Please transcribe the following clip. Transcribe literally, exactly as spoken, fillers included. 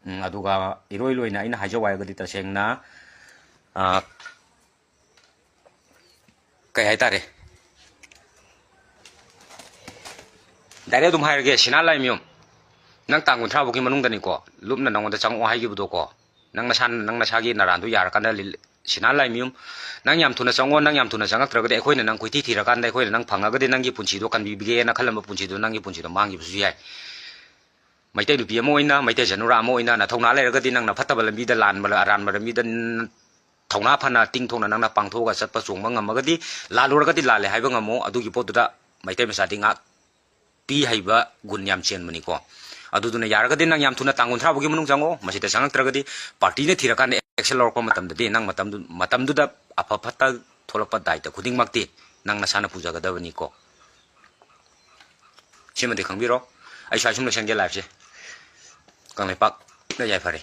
ꯎꯝ, ꯑꯗꯨꯒ ꯏꯔꯣꯏ ꯂꯣꯏꯅ ꯑꯩꯅ ꯍꯥꯏꯖꯧ ꯍꯥꯏꯔꯒꯗꯤ ꯇꯁꯦꯡꯅ, ꯑ, ꯀꯩ ꯍꯥꯏꯇꯥꯔꯦ, ꯗꯥꯏꯔꯦꯛ ꯑꯗꯨꯝ ꯍꯥꯏꯔꯒꯦ, ꯁꯤꯅꯥ ꯂꯥꯏꯃꯌꯨꯝ, ꯅꯪ ꯇꯥꯡ ꯀꯨꯟꯊ꯭ꯔꯥ ꯐꯥꯎꯒꯤ ꯃꯅꯨꯡꯗꯅꯤꯀꯣ ꯂꯨꯞꯅ ꯅꯪꯉꯣꯟꯗ ꯆꯪꯉꯛꯑꯣ ꯍꯥꯏꯈꯤꯕꯗꯣꯀꯣ, ꯅꯪ ꯅꯁꯥ, ꯅꯪ ꯅꯁꯥꯒꯤ ꯅꯔꯥꯟꯗꯣ ꯌꯥꯔꯀꯥꯟꯗ ꯂꯤꯜ-, ꯁꯤꯅꯥ ꯂꯥꯏꯃꯌꯨꯝ, ꯅꯪ ꯌꯥꯝ ꯊꯨꯅ ꯆꯪꯉꯣ, ꯅꯪ ꯌꯥꯝ ꯊꯨꯅ ꯆꯪꯉꯛꯇ꯭ꯔꯒꯗꯤ ꯑꯩꯈꯣꯏꯅ ꯅꯪ ꯀꯣꯏꯊꯤ ꯊꯤꯔꯀꯥꯟꯗ ꯑꯩꯈꯣꯏꯅ ꯅꯪ ꯐꯪꯉꯒꯗꯤ ꯅꯪꯒꯤ ꯄꯨꯟꯁꯤꯗꯣ ꯀꯟꯕꯤꯕꯤꯒꯦꯅ ꯈꯜꯂꯝꯕ ꯄꯨꯟꯁꯤꯗꯣ ꯅꯪꯒꯤ ꯄꯨꯟꯁꯤꯗꯣ ꯃꯥꯡꯈꯤꯕꯁꯨ ꯌꯥꯏ꯫ ꯃꯩꯇꯩ ꯅꯨꯄꯤ ꯑꯃ ꯑꯣꯏꯅ, ꯃꯩꯇꯩ ꯖꯅꯨꯔꯥ ꯑꯃ ꯑꯣꯏꯅ ꯅꯊꯧꯅꯥ ꯂꯩꯔꯒꯗꯤ ꯅꯪꯅ ꯐꯠꯇꯕ ꯂꯝꯕꯤꯗ, ꯂꯥꯟꯕ, ꯑꯔꯥꯟꯕ ꯂꯝꯕꯤꯗ ꯊꯧꯅꯥ ꯐꯅ ꯇꯤꯡ ꯊꯣꯛꯅ ꯅꯪꯅ ꯄꯥꯡꯊꯣꯛꯑꯒ ꯆꯠꯄ ꯆꯣꯡꯕ ꯉꯝꯃꯒꯗꯤ, ꯂꯥꯜꯂꯨꯔꯒꯗꯤ ꯂꯥꯜꯂꯦ ꯍꯥꯏꯕ ꯉꯝꯃꯣ꯫ ꯑꯗꯨꯒꯤ ꯄꯣꯠꯇꯨꯗ ꯃꯩꯇꯩ ꯃꯆꯥꯗꯤ ꯉꯥꯛꯄꯤ ꯍꯩꯕ ꯒꯨꯟ ꯌꯥꯝ ꯆꯦꯟꯕꯅꯤꯀꯣ꯫ ꯑꯗꯨꯗꯨꯅ ꯌꯥꯔꯒꯗꯤ ꯅꯪ ꯌꯥꯝ ꯊꯨꯅ ꯇꯥꯡ ꯀꯨꯟꯊ꯭ꯔꯥ ꯐꯥꯎꯒꯤ ꯃꯅꯨꯡ ꯆꯪꯉꯣ꯫ ꯃꯁꯤꯗ ꯆꯪꯉꯛꯇ꯭ꯔꯒꯗꯤ ꯄꯥꯔꯇꯤꯅ ꯊꯤꯔꯀꯥꯟꯗ ꯑꯦꯛꯁꯟ ꯂꯧꯔꯛꯄ ꯃꯇꯝꯗꯗꯤ ꯅꯪ ꯃꯇꯝꯗꯨ-, ꯃꯇꯝꯗꯨꯗ ꯑꯐ ꯐꯠꯇ ꯊꯣꯛꯂꯛꯄ ꯗꯥꯏꯇ ꯈꯨꯗꯤꯡꯃꯛꯇꯤ ꯅꯪ ꯅꯁꯥꯅ ꯄꯨꯖꯒꯗꯕꯅꯤꯀꯣ꯫ ꯁꯤꯃꯗꯤ ꯈꯪꯕꯤꯔꯣ꯫ ꯑꯩ ꯁ꯭ꯋꯥꯏ ꯁꯨꯝ ꯂꯣꯏꯁꯟꯒꯦ ꯂꯥꯏꯐꯁꯦ꯫ ꯀꯪꯂꯩꯄꯥꯛꯅ ꯌꯥꯏꯐꯔꯦ꯫